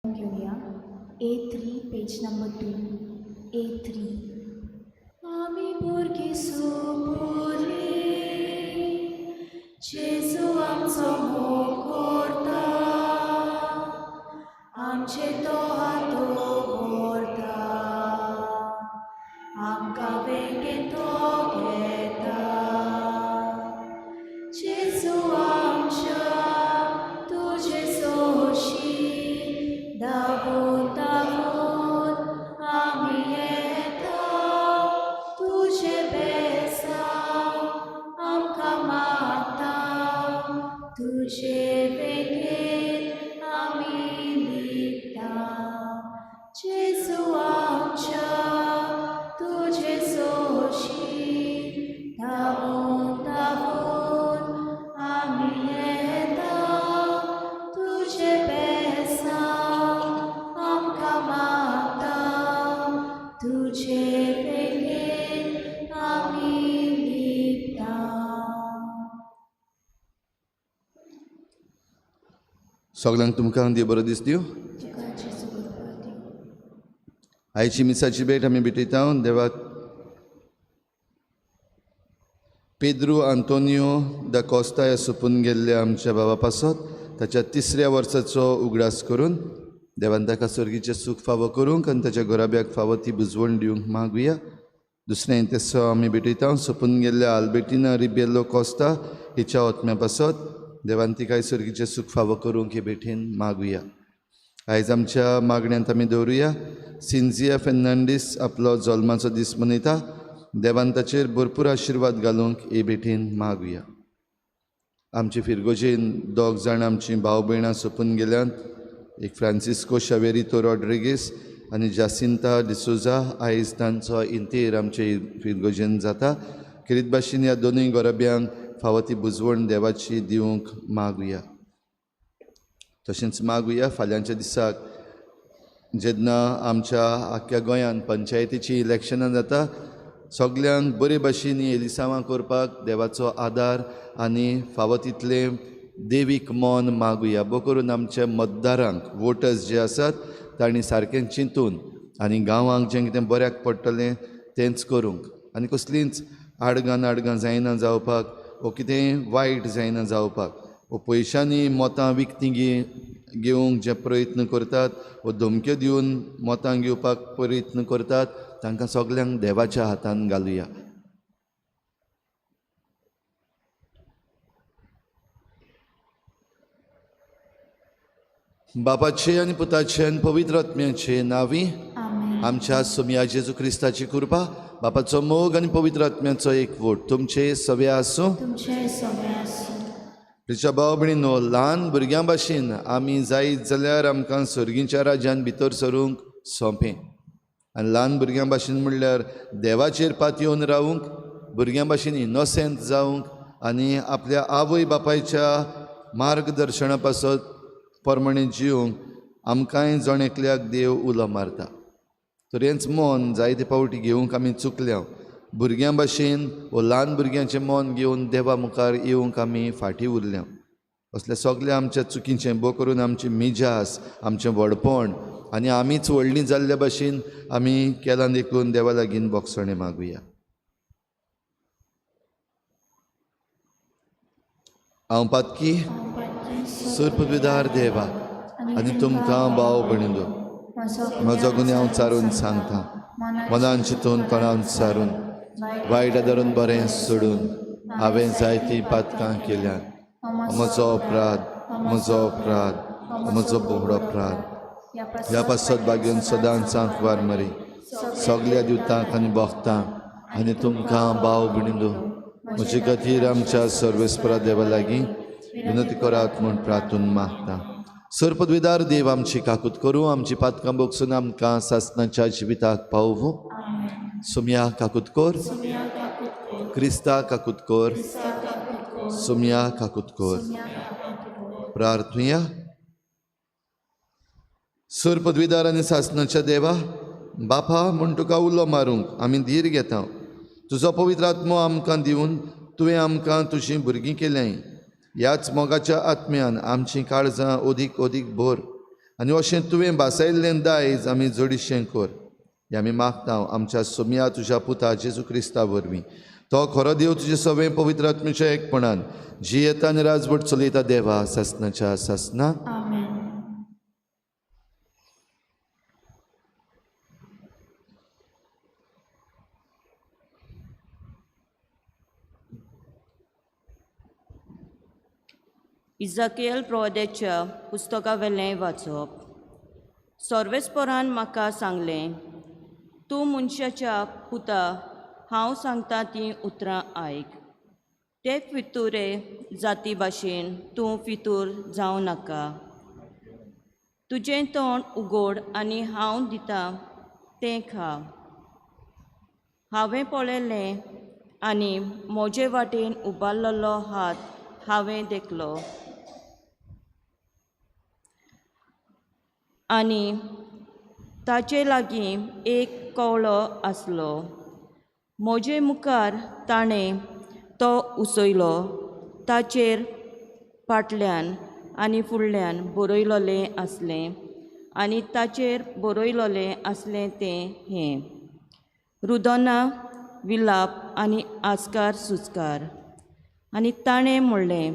घेऊया A3 page number 2 A3. आमी भुरगीं सुपुरलीं, जेजू आमचो मोग करता, आमचे तो हात दवरता, आमकां वेंगेंत तो घेता. जेजू आमच्या तुजे सोशी धांवून धांवून आमी येता, तुजें बेसांव आमकां मागता, तुजे वेंगेंत आमी लिपता. जेजू आमच्या तुजे सोशी धांवून धांवून आमी येता, तुजें बेसांव आमकां मागता, तुजे वेंगेंत आमी लिपता. सगळ्यांक तुमकां देव बरो दीस दिवं. तुका जेजू कृपा दिवं. आयची मिसाची भेट आमी भेटयता देवाक पेद्रू आंतोनियो the Costa ह्या सोंपून गेल्ल्या आमच्या बाबा पासत ताच्या तिसऱ्या वर्साचो उगडास करून देवान ताका सर्गीचें सूख फावो करूंक आनी ताच्या घराब्याक फावो ती बुजवण दिवंक मागुया. दुसरें तेसो आमी भेटयता सोंपून गेल्ल्या आल्बेटिना रिबेलो कोस्ता हिच्या ओतम्या पासत देवान तिकाय सर्गीचें सूख फावो करूंक हे भेटेन मागुया. आयज आमच्या मागण्यांत आमी दवरुया सिंजिया फेर्नांडीस आपलो जल्माचो दीस मनयता, देवान ताचेर भरपूर आशिर्वाद घालूंक हे भेटेन मागुया. आमचे फिरगोजेन दोग जाण आमची भाव भयणां सोंपून गेल्यात, एक फ्रांसिस्को शावेरितो रॉड्रिगीस आनी जासिंता डिसोजा. आयज तांचो इंतेर आमचे फिरगोजेन जाता. खेरीत भाशेन ह्या दोनूय गोरब्यांक फावो ती बुजवण देवाची दिवंक मागुया. तशेंच मागुया फाल्यांच्या दिसाक जेन्ना आमच्या आख्ख्या गोंयांत पंचायतीची इलेक्शनां जाता, सगल्यांक बरे भाशेन एलिसांवां करपाक देवाचो आदार आनी फावो तितलें देवीक मन मागुया. बो करून आमच्या मतदारांक वोटर्स जे आसात तांणी सारकें चिंतून आनी गांवांक जें कितें बऱ्याक पडटलें तेंच करूंक आनी कसलींच आडगां नाडगां जायना जावपाक वो कितें वायट जायना जावपाक वो पयशांनी मतां विकतीं घेवंक जे प्रयत्न करतात वो धमक्यो दिवन मतां घेवपाक प्रयत्न करतात तांकां सगल्यांक देवाच्या हातान घालुया. बापाचे आनी पुताचे आनी पवित्र आत्म्याचे नांवी आमच्या सोमया जेजू क्रिस्ताची कृपा, बापाचो मोग आनी पवित्र आत्म्याचो एकवट तुमचे सगळे आसूं. प्रिच्या भाव भयणीनो, ल्हान भुरग्यां भाशेन आमी जायत जाल्यार आमकां सर्गीच्या राज्यान भितर सरूंक सोंपें. आनी ल्हान भुरग्यां भाशेन म्हणल्यार देवाचेर पातयेवन रावूंक, भुरग्यां भाशेन इनोसेंट जावंक आनी आपल्या आवय बापायच्या मार्गदर्शना पासत प्रमाणे जिवंक आमकांय जण एकल्याक देव उलो मारता. तर हेंच मन जायते फावटी घेवंक आमी चुकल्या. भुरग्यां भाशेन वो ल्हान भुरग्यांचें मन घेवन देवा मुखार येवंक आमी फाटीं उरल्या. असल्या सगल्या आमच्या चुकीचें बो करून आमची मिजास, आमचें व्हडपण आनी आमीच व्हडलीं जाल्ल्या भाशेन आमी केलां देखून देवा लागीं बोगसणें मागुया. हांव पातकी सुरपविदार देवा आनी तुमकां भाव भयणींनो म्हजो गुन्यांव चारून सांगता, मनान चिंतून तणान सारून वायट धरून बरें सोडून हांवें जायतीं पातकां केल्यात. म्हजो अपराध, म्हजो अपराध, म्हजो बोगडो अपराध. ह्या पासत बागेवन सदांच आंकवार मरी सगल्या दिवतांक आनी भक्तांक आनी तुमकां भाव भयणींनो म्हजे खातीर आमच्या सर्वेस्परा देवा लागीं विनंती करात म्हूण प्रार्थून मागता. सर्पद्विदार देव आमची काकूत करूं, आमची पातकां बोगसून आमकां सासणाच्या जिविताक पावोवं. सुमया काकूत कर, क्रिस्ता काकूत कर, सुमया काकूत कर. प्रार्थुया. सर्पद्विदार आनी सासणाच्या देवा बापा म्हूण तुका उलो मारूंक आमी धीर घेता. तुजो पवित्र आत्मो आमकां दिवन तुवें आमकां तुजीं भुरगीं केल्याय. ह्याच मोगाच्या आत्म्यान आमचीं काळजां अदीक अदीक भर आनी अशें तुवें भासायल्लें दायज आमी जोडिशें कर. हें आमी मागता आमच्या सोम्या तुज्या पुता जेजू क्रिस्ता वरवीं. तो खरो देव तुजे सगळें पवित्र आत्म्याच्या एकपणान जियेता आनी राजवट चलयता देवा सासनाच्या सासना. आमेन. इजाकियल प्रवाद्याच्या पुस्तकावेलें वाचप. सर्वेस्परान म्हाका सांगलें, तूं मनशाच्या पुता, हांव सांगता तीं उतरां आयक. ते फितुरे जाती भाशेन तूं फितूर जावं नाका. तुजें तोंड उगड आनी हांव दितां तें खा. हांवें पळयलें आनी म्हजे वाटेन उबारलेलो हात हांवें देखलो आनी ताचे लागीं एक कवळो आसलो. म्हजे मुखार ताणें तो उसयलो. ताचेर फाटल्यान आनी फुडल्यान बरयलोलें आसलें आनी ताचेर बरयलोलें आसलें तें हें: रुदना, विलाप आनी आस्कार सुस्कार. आनी ताणें म्हणलें,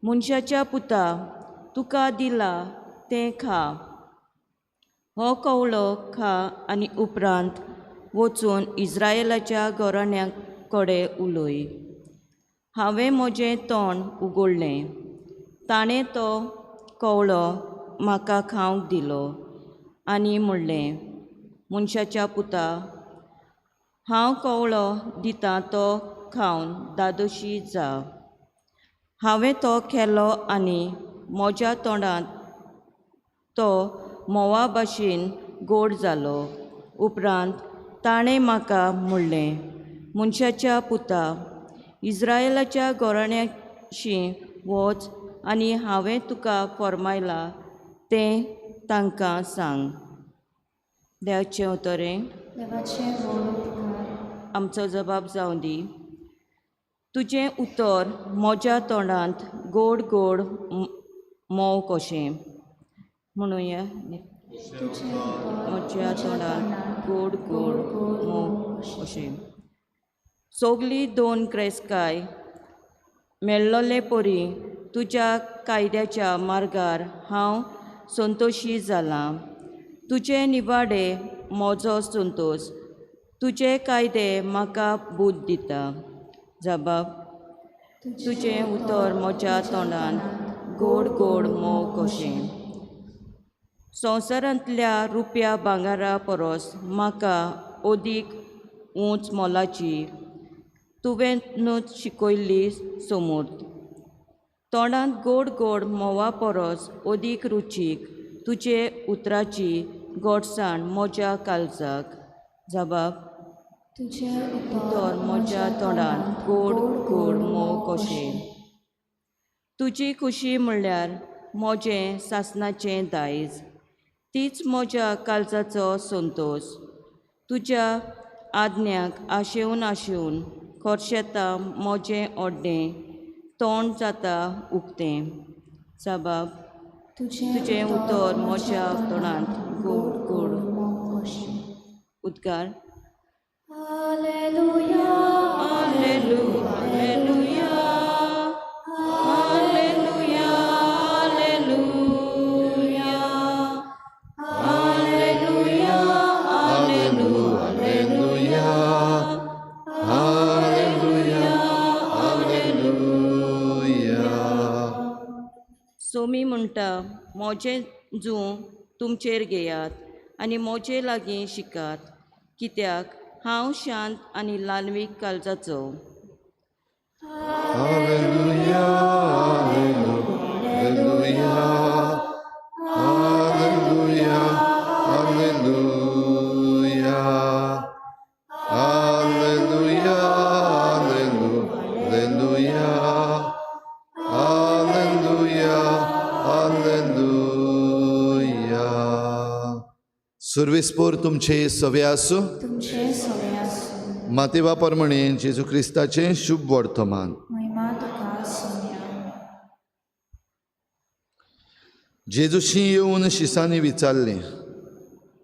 मनशाच्या पुता, तुका दिलां तें खा. हो कवळो खा आनी उपरांत वचून इस्रायलाच्या घराण्या कडेन उलय. हांवें म्हजें तोंड उगडलें. ताणें तो कवळो म्हाका खावंक दिलो आनी म्हणलें, मनशाच्या पुता, हांव कवळो दितां तो खावन दादोशी जा. हांवें तो केलो आनी म्हज्या तोंडांत तो म्होंवा भाशेन गोड जालो. उपरांत ताणें म्हाका म्हणलें, मनशाच्या पुता, इस्रायलाच्या घराण्याशी वच आनी हांवें तुका फर्मायलां तें तांकां सांग. देवाचें उतरें. देवाचें व्हड उपकार. आमचो जबाब जावं दी. तुजें उतर म्हज्या तोंडांत गोड गोड म्होंव कशें. म्हणुया, तुजें उतर म्हज्या तोंडांत गोड गोड म्होंव कशें. सगली दोन क्रेस्काय मेळ्ळोले परी तुज्या कायद्याच्या मार्गार हांव संतोशी जालां. तुजे निवाडे म्हजो संतोश. तुजे कायदे म्हाका बूद दिता. जबाब. तुजें उतर म्हज्या तोंडांत गोड गोड म्होंव कशें. संवसारांतल्या रुपया भांगरा परस म्हाका अदीक ऊंच मोलाची तुवेंनूच शिकयल्ली समूर्त. तोंडांत गोड गोड म्होंवा परस अदीक रुचीक तुजे उतराची गोडसाण म्हज्या काळजाक. जबाब. तुजें उतर म्हज्या तोंडांत गोड गोड म्होंव कशें. तुजी खुशी म्हणल्यार म्हजें सासणाचें दायज. तीच म्हज्या काळजाचो संतोश. तुज्या आज्ञाक आशेवन आशेवन खर्शेता म्हजें ओड्डें तोंड जाता उक्तें. जबाब. तुजें उतर म्हज्या तोंडांत गोड गोड म्होंव कशें. उद्गार. Hallelujah. Hallelujah, hallelujah, hallelujah, hallelujah, hallelujah, hallelujah, hallelujah. Somi म्हणटा, म्हजें जूं तुमचेर घेयात आनी म्हजे लागीं शिकात, कित्याक हांव शांत आनी ल्हानवीक काळजाचो. Hallelujah, hallelujah, hallelujah, hallelujah, hallelujah, hallelujah, hallelujah, hallelujah. सुर्विस्पोर तुमचे सवे आसूं. तुमचें सगळें आसूं. मातेवा परमणे जेजू क्रिस्ताचें शुभ वर्तमान. महिमा तुका सोम्या. जेजूशी येवन शिसांनी विचारलें,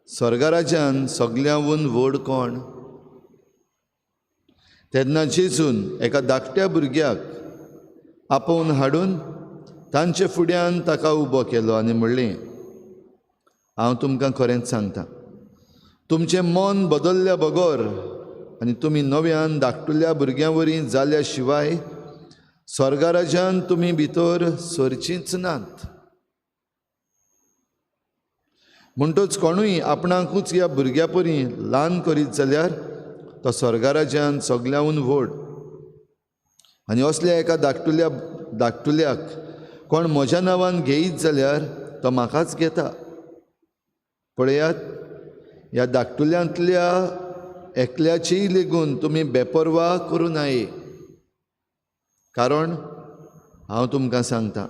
स्वर्गराज्यान सगल्यांवून व्हड कोण? तेन्ना जेजून एका धाकट्या भुरग्याक आपोवन हाडून तांचे फुड्यान ताका उबो केलो आनी म्हणलें, हांव तुमकां खरेंच सांगता, तुमचें मन बदल्ल्या बगर आनी तुमी नव्यान धाकटुल्या भुरग्यां वरी जाल्या शिवाय स्वर्गराज्यान तुमी भितर सरचींच नात. म्हणटच कोणूय आपणाकूच ह्या भुरग्या परी ल्हान करीत जाल्यार तो स्वर्गराज्यान सगल्यांवून व्हड. आनी असल्या एका धाकटुल्याक कोण म्हज्या नांवान घेयत जाल्यार तो म्हाकाच घेता. पळयात, ह्या धाकटुल्यांतल्या एकल्याचीय लेगून तुमी बेपर्वा करूं नये, कारण हांव तुमकां सांगता,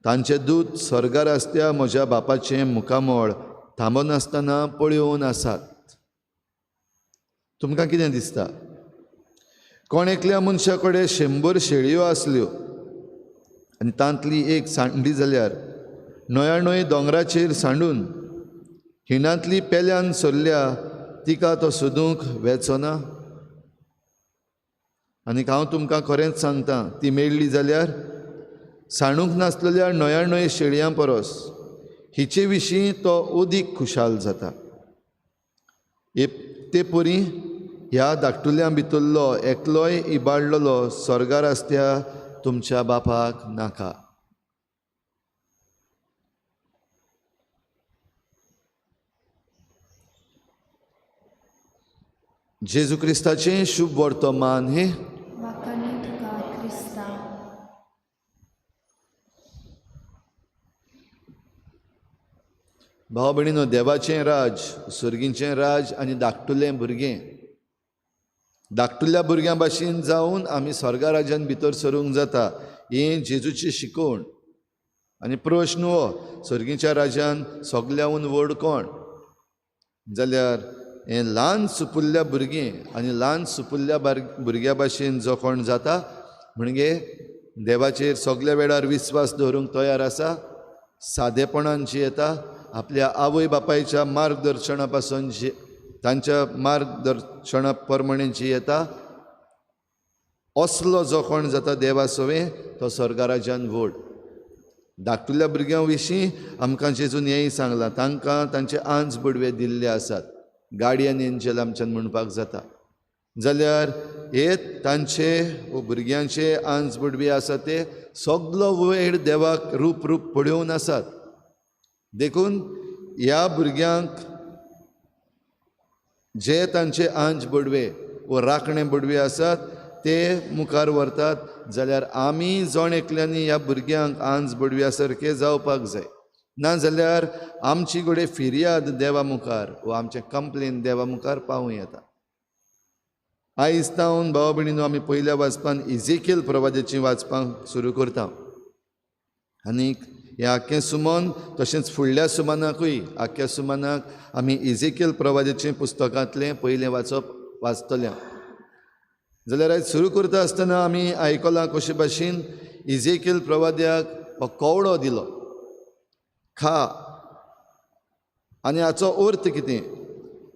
तांचे दूत स्वर्गार आसत्या म्हज्या बापाचें मुखामळ थांबनासतना पळोवन आसात. तुमकां कितें दिसता? कोण एकल्या मनशा कडेन 100 शेळयो आसल्यो आनी तांतली एक सांडली जाल्यार णयाणय दोंगराचेर सांडून हिणांतली पेल्यान सरल्या तिका तो सोदूंक वेचो ना? आनीक हांव तुमकां खरेंच सांगता, ती मेळ्ळी जाल्यार सांडूंक नासलेल्या 99 शेळयां परस हिचे विशीं तो अदीक खुशाल जाता. ते परी ह्या धाकटुल्यां भितरलो एकलोय इबाडलेलो स्वर्गार आसत्या तुमच्या बापाक नाका. जेजू क्रिस्ताचें शुभ वर्तमान हें. भाव भयणीनो, देवाचें राज, सर्गीचें राज आनी धाकटुलें भुरगें, धाकटुल्या भुरग्यां भाशेन जावन आमी स्वर्गा राज्यान भितर सरूंक जाता, हें जेजूची शिकवण. आनी प्रश्न हो, सर्गीच्या राज्यान सगल्यांवून व्हड कोण? जाल्यार हें ल्हान सुपुल्ल्या भुरगें आनी ल्हान सुपुल्ल्या भुरग्या भाशेन जो कोण जाता म्हणजे देवाचेर सगल्या वेळार विस्वास दवरूंक तयार आसा, सादेपणान जियेता, आपल्या आवय बापायच्या मार्गदर्शना पासून तांच्या मार्गदर्शना प्रमाणे जियेता, असलो जो कोण जाता देवा सवें तो स्वर्गराज्यान व्हड. धाकटुल्या भुरग्यां विशीं आमकां जेजून हेंय सांगलां, तांकां तांचे आंज बडवे दिल्ले आसात, गार्डियन एंजल आमच्यान म्हणपाक जाता. जाल्यार हे तांचे वो भुरग्यांचे आंज बडवे आसा ते सगलो वेळ देवाक रूप रूप पळोवन आसात. देखून ह्या भुरग्यांक जे तांचे आंज बडवे वो राखणे बडवे आसात ते मुखार व्हरतात. जाल्यार आमी जण एकल्यांनी ह्या भुरग्यांक आंज बडव्या सारके जावपाक जाय, ना जाल्यार आमची घडये फिर्याद देवा मुखार वा आमचें कंप्लेन देवा मुखार पावूं येता. आयज तावन भाव भयणीनो, आमी पयल्या वाचपान इजेकेल प्रवादाची वाचपाक सुरू करता. आनीक हें आख्खें सुमन तशेंच फुडल्या सुमनाकूय, आख्ख्या सुमनाक आमी इजेकेल प्रवादाचें पुस्तकांतलें पयलें वाचप वाचतलें. जाल्यार आयज सुरू करता आसतना आमी आयकलां कशे भाशेन इजेकेल प्रवाद्याक हो कवडो दिलो, खा. आनी हाचो अर्थ कितें?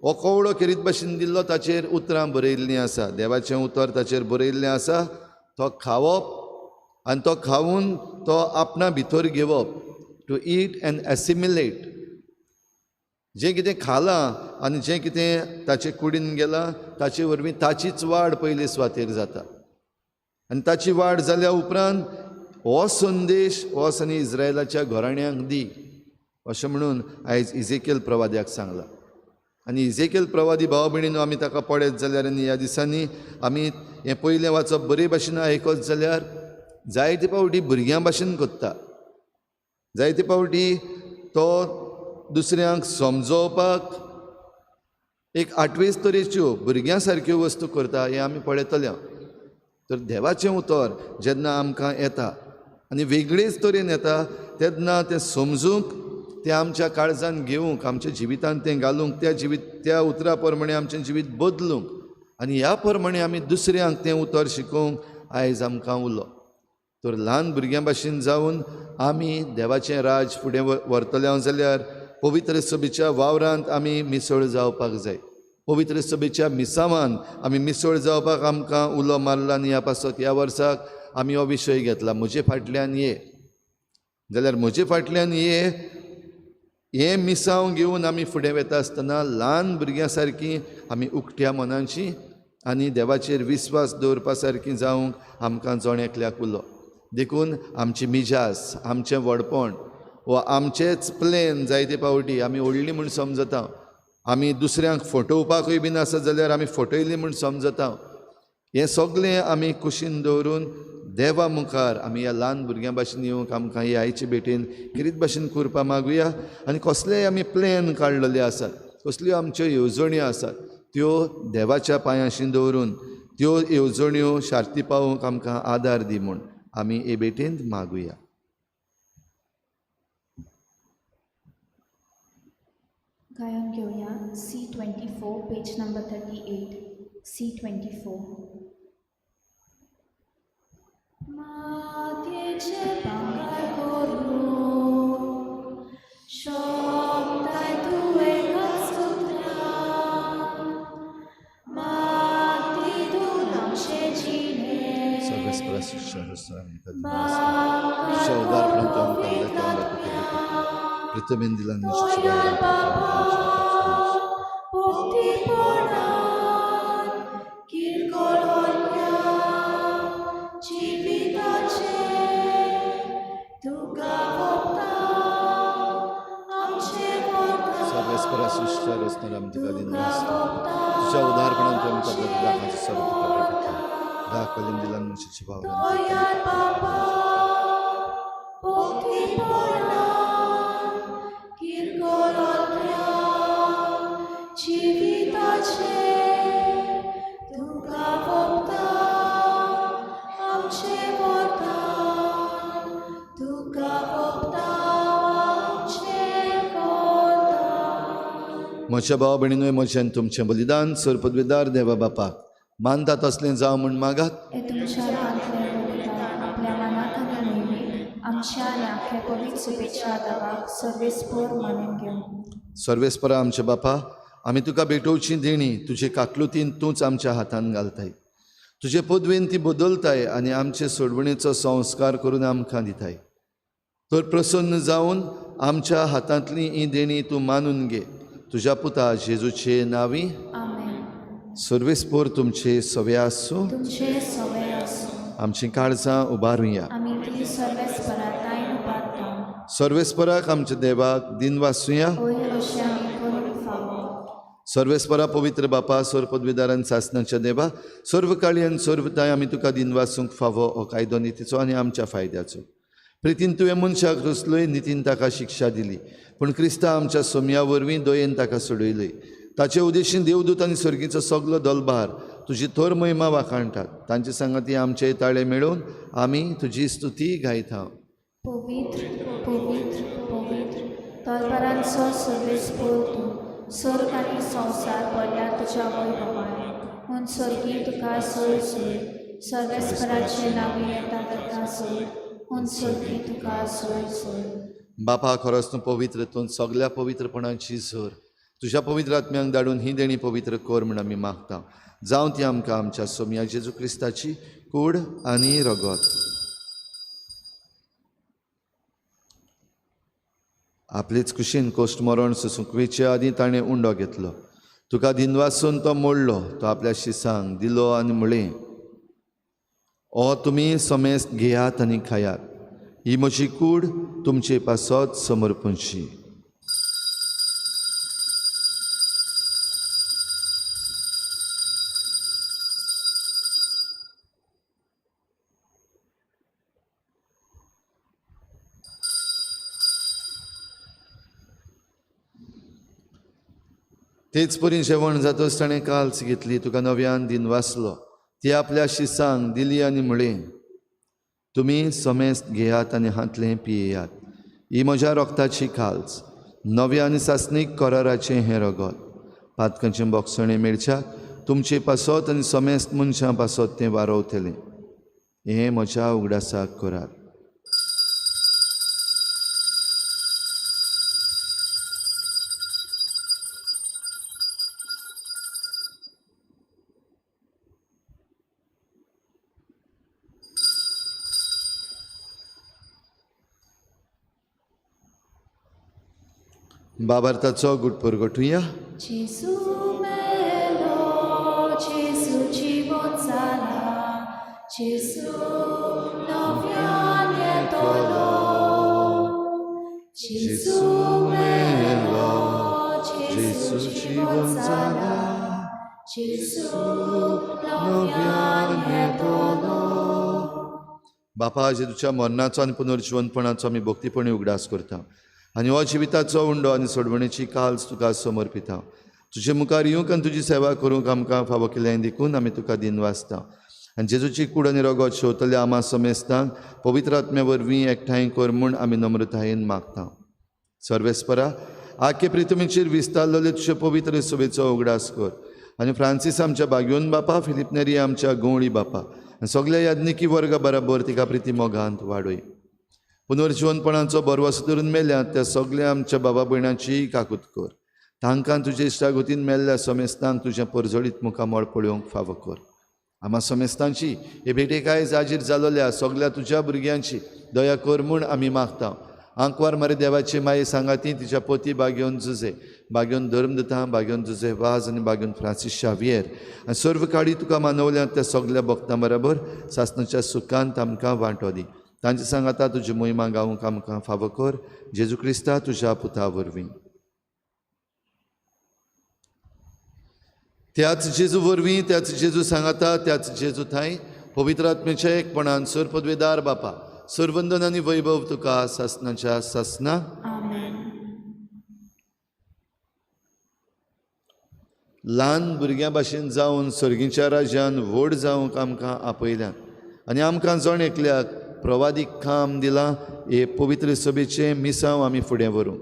हो कवडो खेरीत भाशेन दिल्लो, ताचेर उतरां बरयल्लीं आसा, देवाचें उतर ताचेर बरयल्लें आसा. तो खावप आनी तो खावन तो आपणा भितर घेवप, टू ईट एंड एसिमिलेट. जें कितें खालां आनी जें कितें ताचे कुडीन गेलां ताचे वरवीं ताचीच वाड पयले सुवातेर जाता. आनी ताची वाड जाल्या उपरांत हो संदेश वच आनी इस्रायलाच्या घराण्यांक दी अशें म्हणून आयज इजेकेल प्रवाद्याक सांगलां. आनी इजेकेल प्रवादी भाव भयणीनो, आमी ताका पळयत जाल्यार आनी ह्या दिसांनी आमी हें पयलें वाचप बरे भाशेन आयकत जाल्यार जायते फावटी भुरग्यां भाशेन करता, जायते फावटी तो दुसऱ्यांक समजोवपाक एक आठवेच तरेच्यो भुरग्यां सारक्यो वस्तू करता, हें आमी पळयतले. तर देवाचें उतर जेन्ना आमकां येता आनी वेगळेच तरेन येता तेन्ना तें समजूंक, तें आमच्या काळजान घेवंक, आमच्या जिवितान तें घालूंक, त्या जिवीत त्या उतरा प्रमाणे आमचें जिवीत बदलूंक आनी ह्या प्रमाणे आमी दुसऱ्यांक तें उतर शिकोवंक आयज आमकां उलो. तर ल्हान भुरग्यां भाशेन जावन आमी देवाचें राज फुडें व्हरतले जाल्यार पवित्र सभेच्या वावरांत आमी मिसळ जावपाक जाय. पवित्र सभेच्या मिसावान आमी मिसळ जावपाक आमकां उलो मारला आनी ह्या पासत ह्या वर्साक आमी हो विशय घेतला, म्हजे फाटल्यान ये. जाल्यार म्हजे फाटल्यान ये हें मिसांव घेवन आमी फुडें वता आसतना ल्हान भुरग्यां सारकी आमी उकत्या मनाची आनी देवाचेर विस्वास दवरपा सारकी जावंक आमकां जण एकल्याक उलो. देखून आमची मिजास, आमचें व्हडपण वा आमचेच प्लेन जायते फावटी आमी व्हडली म्हूण समजता, आमी दुसऱ्यांक फटोवपाकूय बीन आसत जाल्यार आमी फटयली म्हूण समजता. हें सगळें आमी कुशीन दवरून देवा मुखार आमी ह्या ल्हान भुरग्यां भाशेन येवंक आमकां हे आयचे भेटेन किरीत भाशेन करपा मागुया. आनी कसलेय आमी प्लॅन काडलेले आसात, कसल्यो आमच्यो येवजण्यो आसात त्यो देवाच्या पांयांशी दवरून त्यो येवजण्यो शार्ती पावोवंक आमकां आदार दी म्हूण आमी हे भेटेंत मागुया. गायन घेवया C24 page number 38 C24. मातयेचे भांगर करूं शकताय तूं एकाच उतरान, माती तूं आमचें जिणें पोक्तीपणान किरकोळ हरक्या जिविताचें तुका वोपता आमचें वरदान, तुज्या उदारपणान तूं आमकां दाखाचो सर्व तुका भेटयता. दाखवलें दिलान मनशाची भावना दयाळ बाबा पोक्तीपणान किरकोळ हरक्या जिविताचें तुका वोपता आमचें वरदान, तुका वोपता आमचें वरदान. म्हज्या भाव भयणीनूय म्हजें आनी तुमचें बलिदान सरपदवेदार देवा बापाक मानता तसलें जावं म्हूण मागात. हे तुमच्या हातांतलें बलिदान आपल्या मनाक आनी मोहिमेक आमच्या आनी आख्या पवित्र सुबेच्या देवाक सर्वेस्पोर मानून घेवं. सर्वेस्परा आमच्या बापा, आमी तुका भेटोवची देणी तुजे काकलुतीन तूंच आमच्या हातान घालताय, तुजे पदवेन ती बदलताय आनी आमचे सोडवणेचो संस्कार करून आमकां दिताय. तर प्रसन्न जावन आमच्या हातांतली ही देणी तूं मानून घे, तुज्या पुता जेजूचे नांवी. आमेन. सर्वेस्पोर तुमचे सवे आसूं. तुमचे सवे आसूं. आमचीं काळजां उबारुया. आमी ती सर्वेस्परा ताईन उबारता. सर्वेस्पराक आमच्या देवाक दिनवासुया. होय अशें आमी करूंक फावो. सर्वेस्परा पवित्र बापा, सर्व पदवीदारान सासनाच्या देवा, सर्व काळी आनी सर्व ताय आमी तुका दिनवासूंक फावो हो कायदो नितीचो आनी आमच्या फायद्याचो. प्रितीन तुवें मनशाक रचलोय, नितीन ताका शिक्षा दिली, पूण क्रिस्ता आमच्या सोमया वरवीं दयेन ताका सोडयलय. ताचे उद्देशीन देवदूत आनी सर्गीचो सगलो दलभार तुजी थोर महिमा वाखाणटात. तांचे सांगाती आमचे ताळे मेळोवन आमी तुजी स्तुती गायता. पवित्र पवित्र पवित्र तलवारांचो सर्वेस्पोर तूं, स्वर्ग आनी संवसार पडल्या तुज्या वैभवान. म्हूण स्वर्गी तुका सोय सोय, सर्वेस्पराचें नांव येता ताका सोय, म्हूण स्वर्गी तुका सोय सोय. बापा, खरोच तूं पवित्र, तूं सगल्या पवित्रपणाची झर. तुज्या पवित्र आत्म्यांक धाडून ही देणी पवित्र कर म्हूण आमी मागता. जावं ती आमकां आमच्या सोमया जेजू क्रिस्ताची कूड आनी रगत. आपलेच कुशीन कोश्ट मरण सोसूंक वेचे आदीं ताणें उंडो घेतलो, तुका दिनवासून तो मोडलो, तो आपल्या शिसांक दिलो आनी म्हळें, ओ तुमी समेस्त घेयात आनी खायात, ही म्हजी कूड तुमचे पासत समर्पणची. तेच परी जेवण जातच ताणें काल्स घेतली, तुका नव्यान दिनवासलो, ती आपल्या शिसांक दिली आनी म्हळें, तुमी समेस्त घेयात आनी हांतलें पियेयात, ही म्हज्या रोगताची काल्स, नव्या आनी सासणीक कराराचें हें रगत. पातकांचें बोगसणें मेळच्याक तुमचे पासत आनी समेस्त मनशां पासत तें वारवतलें. हें म्हज्या उगडासाक करात. बाबार्थाचो गुटपोर गोठुया. Gesù melo, Gesù ci bonzala, Gesù novianetolo. Gesù melo, Gesù ci bonzala, Gesù novianetolo. बापा, जेजूच्या मरणाचो आनी पुनर्जिवनपणाचो आमी भक्तीपणी उगडास करता आनी हो जिविताचो उंडो आनी सोडवणेची काल्स तुका समर्पिता. तुजे मुखार येवंक आनी तुजी सेवा करूंक आमकां फावो केलें देखून आमी तुका दिनवासता. आनी जेजूची कूड आनी रगत शेवतल्या आमा समेस्तांक पवित्र आत्म्या वरवीं एकठांय कर म्हूण आमी नम्रतायेन मागता. सर्वेस्परा, आखे प्रितमीचेर विस्तारलेले तुजे पवित्र सभेचो उगडास कर आनी फ्रांसीस आमच्या बागयोन बापा, फिलीप नेरी आमच्या गवळी बापा आनी सगल्या याज्ञिकी वर्गा बराबर तिका प्रिती मोगांत वाडय. पुनर्जिवनपणाचो बरवास धरून मेल्यात त्या सगल्या आमच्या बाबा भयणाची काकूत कर. तांकां तुजे इश्टागतीन मेल्ल्या समेस्तांक तुजें परजळीत मुखामळ पळोवंक फावो कर. आमा समेस्तांची हे भेटेक आयज हाजीर जालोल्या सगल्या तुज्या भुरग्यांची दया कर म्हूण आमी मागता. आंकवार मारे देवाची माये सांगाती तिच्या पोती बागेवन जुजे, बागेवन धर्मदता, बागेवन जुजे वाज आनी बागेवन फ्रांसीस शावियर आनी सर्व काळी तुका मानवल्यात त्या सगल्या भक्तां बराबर सासणाच्या सुखांत आमकां वांटो दी. तांचे सांगाता तुजी मोहिमा गावंक आमकां फावो कर. जेजू क्रिस्ता तुज्या पुता वरवीं. त्याच जेजू वरवीं, त्याच जेजू सांगाता, त्याच जेजू थांय पवित्र आत्म्याच्या एकपणान सर पदवेदार बापा, सरवंदन आनी वैभव तुका सासणाच्या सासना. आमेन. ल्हान भुरग्यां भाशेन जावन सर्गीच्या राज्यान व्हड जावंक आमकां आपयल्यात आनी आमकां जण एकल्याक प्रवादीक काम दिलां. हे पवित्र सभेचें मिसांव आमी फुडें व्हरूंक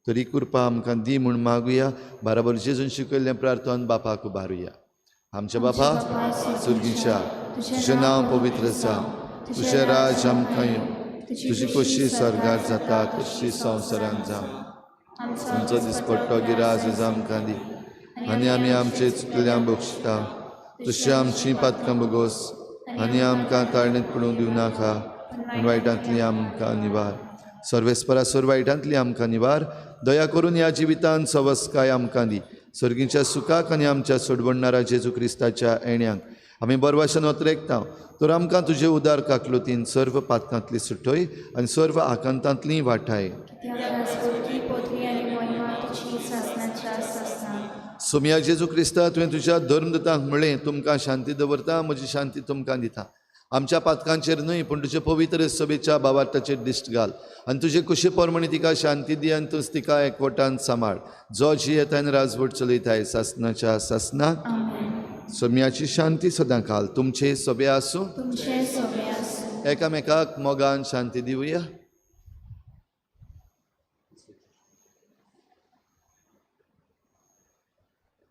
तरी कृपा आमकां दी म्हूण मागुया. बराबर जेजून शिकयल्लें प्रार्थन बापाक उबारुया. आमच्या बापा सर्गीच्या, तुजें नांव पवित्र जावं, तुजें राज आमकां येवं, तुजी कशी स्वर्गार जाता तशी संवसारांत जावं. आमचो दिसपट्टो गिरास आमकां दी आनी आमी आमचे चुकल्यांक बक्षिता तशी आमची पातकां बगोस आनी आमकां ताळणेंत पडूंक दिवं नाका, पूण वायटांतली आमकां निवार. सर्वेस्परा सर वायटांतली आमकां निवार. दया करून ह्या जिवितांत सवस्काय आमकां दी. सर्गीच्या सुखाक आनी आमच्या सोडवणणारा जेजू क्रिस्ताच्या येण्याक आमी बरवाशन ओतरेकता. तर आमकां तुजे उदार काकलुतीन सर्व पातकांतली सुटय आनी सर्व आकांतांतली वाठाय. सोमया जेजू क्रिस्ता, तुवें तुज्या धर्मदूतांक म्हणलें, तुमकां शांती दवरता, म्हजी शांती तुमकां दिता. आमच्या पातकांचेर न्हय पूण तुजे पवित्र सभेच्या बाबार्थाचेर दिश्ट घाल आनी तुजे कुशी प्रमाणे तिका शांती दी आनी तूंच तिका एकवटान सांबाळ. जो जियेता आनी राजवट चलयताय सासणाच्या सासनाक. सोम्याची शांती सदां काल तुमचे सोबे आसूं. एकामेकाक मोगान शांती दिवया.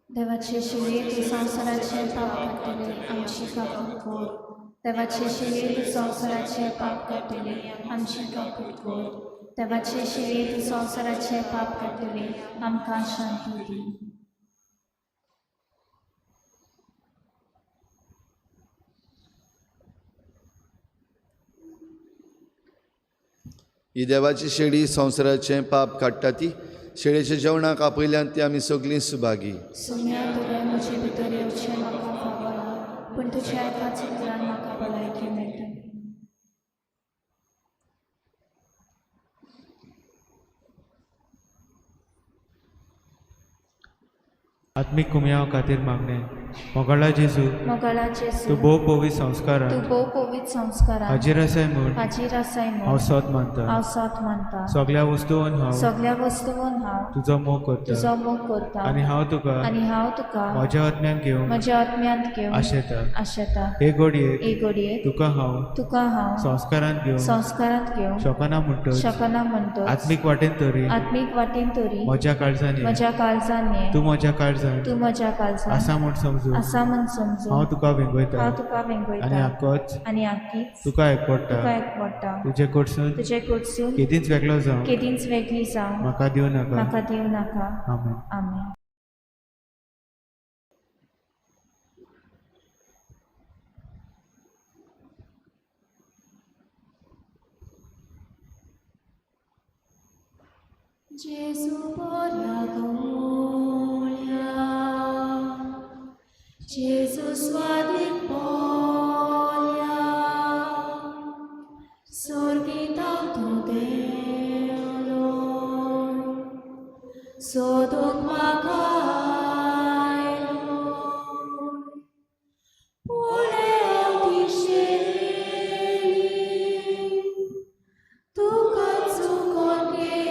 देवाचे शिवे तूं संवसाराचें पाप काडटले, आमची काकूट कर. देवाचे शिवे तूं संवसाराचें पाप काडटले, आमची काकूट कर. देवाचे शिवे तूं संवसाराचें पाप काडटले, आमकां शांती दी. ही देवाची शेळी संवसाराचें पाप काडटा ती शेळेच्या जेवणाक आपयल्यान ती आमी सगळीं सुभागी. सोम्या, तुवें म्हजे भितर येवचें म्हाका फावना, पूण तुज्या एकाच उतरान म्हाका भलायकी मेळटली. आत्मीक कुमयाव खातीर मागणें. मोगाळा जेजू, मोगाळा जेजू, तूं भोव पवित्र संस्कारान, तूं भोव पवित्र संस्कारान हाजीर आसाय म्हूण, हाजीर आसाय म्हूण हांव सोद मानता. हांव सोद मानता. सगल्या वस्तून हांव, सगल्या वस्तून हांव तुजो मोग करता, तुजो मोग करता आनी हांव तुका, आनी हांव तुका म्हज्या आत्म्यान घेवंक, म्हज्या आत्म्यांत घेवंक आशेता. आशेता. हे घडयेक, हे घडयेक तुका हांव, तुका हांव संस्कारांत घेवंक, संस्कारांत घेवंक शकना म्हणटच, शकना म्हणटच, आत्मीक वाटेन तरी, आत्मीक वाटेन तरी म्हज्या काळजान ये. म्हज्या काळजान ये. तूं म्हज्या काळजान तूं म्हज्या काळजान आसा म्हूण समजून समजून आसा म्हूण समजून हांव तुका वेंगयता हांव तुका वेंगयता आनी आकोच आनी आकीच तुका एकवडटा तुका एकवडटा. तुजे कडसून तुजे कडसून केदींच वेगळो जावं केदींच वेगळी जावं म्हाका दिवं नाका. म्हाका दिवं नाका. आमेन. आमेन. Gesù porra gloria, Gesù svadik polja, sorgita tu Deolo, sodok makailo, pole autisheli, tuka cukon geli,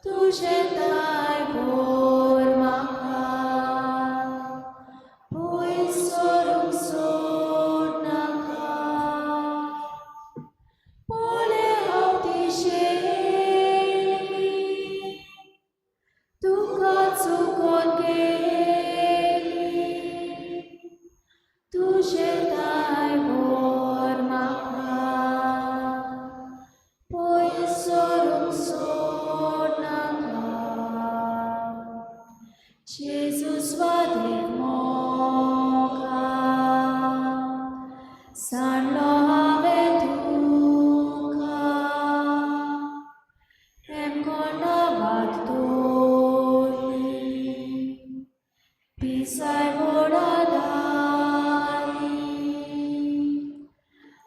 तुझे ताय vor म्हाका, पयस सरूंक सोड नाका. पळय हांव दिशेली, तुका चुकोन गेली, तुझे ताय vor म्हाका, पयस सरूंक सोड नाका. Gesù svadik moka, सांडलो हांवें तुका, हेमकोंडा वाट दवरली, पिसाय व्हडा दारी,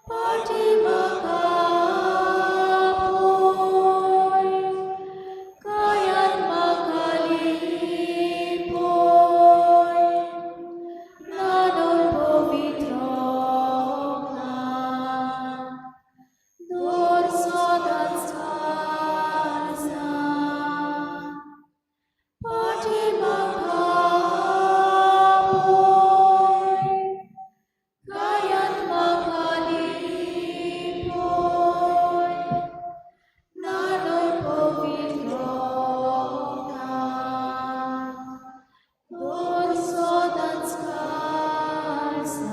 फाटी म्हाका पळय, कायांत म्हाका लिपय, नानून पवित्र दवर सदांच काळजांत. फाटी म्हाका पळय, कायांत म्हाका लिपय, नानून पवित्र दवर सदांच काळजांत.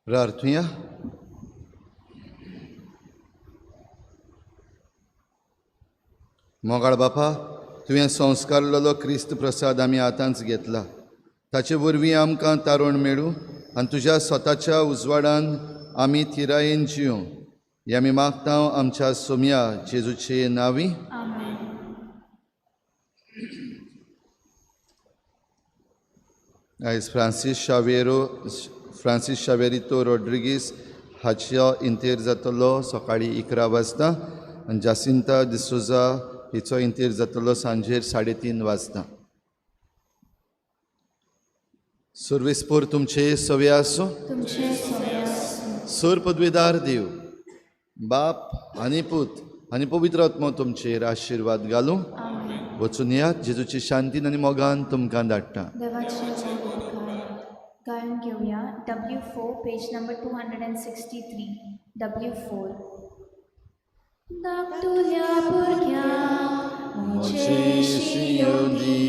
प्रार्थुया. मोगाळ बापा, तुवें संस्कारलेलो क्रिस्त प्रसाद आमी आतांच घेतला, ताचे वरवीं आमकां तारण मेळूं आनी तुज्या स्वताच्या उजवाडान आमी थिरायेन जियों, हें आमी मागता आमच्या सोम्या जेजूचे नांवी. आमेन. आयज फ्रांसीस शावेरितो रोड्रिगीस हाचो इंतेर जातलो सकाळीं 11 वाजता आनी जासिंता डिसोजा हिचो इंतेर जातलो सांजेर 3:30 वाजता. सर्वेस्पोर तुमचे सवे आसूं. तुमचे सवे आसूं. सर पदवेदार देव बाप आनी पूत आनी पवित्र आत्मो तुमचेर आशिर्वाद घालूं. आमेन. वचून यात, जेजूची शांतीन आनी मोगान तुमकां धाडटा. देवाचे उपकार. गायन घेवया W4 page number 263 W4. धाकटुल्या भुरग्यांक म्हजी शियोनी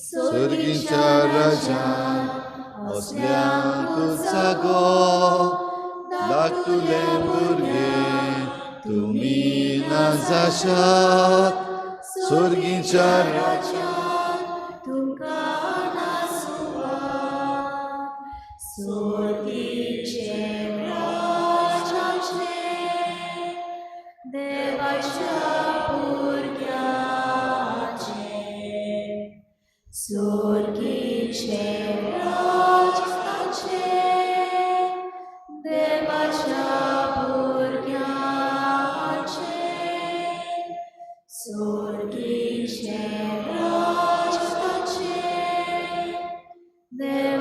सर्गीच्या राजान असल्यांक जागो धाकटुले भुरगे तुमी ना जाशात सर्गीच्या राजान तुमकां ना सुवात सर्गीचें राजाचें देवाच्या भुरग्याचें सर्गीचें राजाचें देवाच्या भुरग्याचें सर्गीचें राजाचें देवाच्या.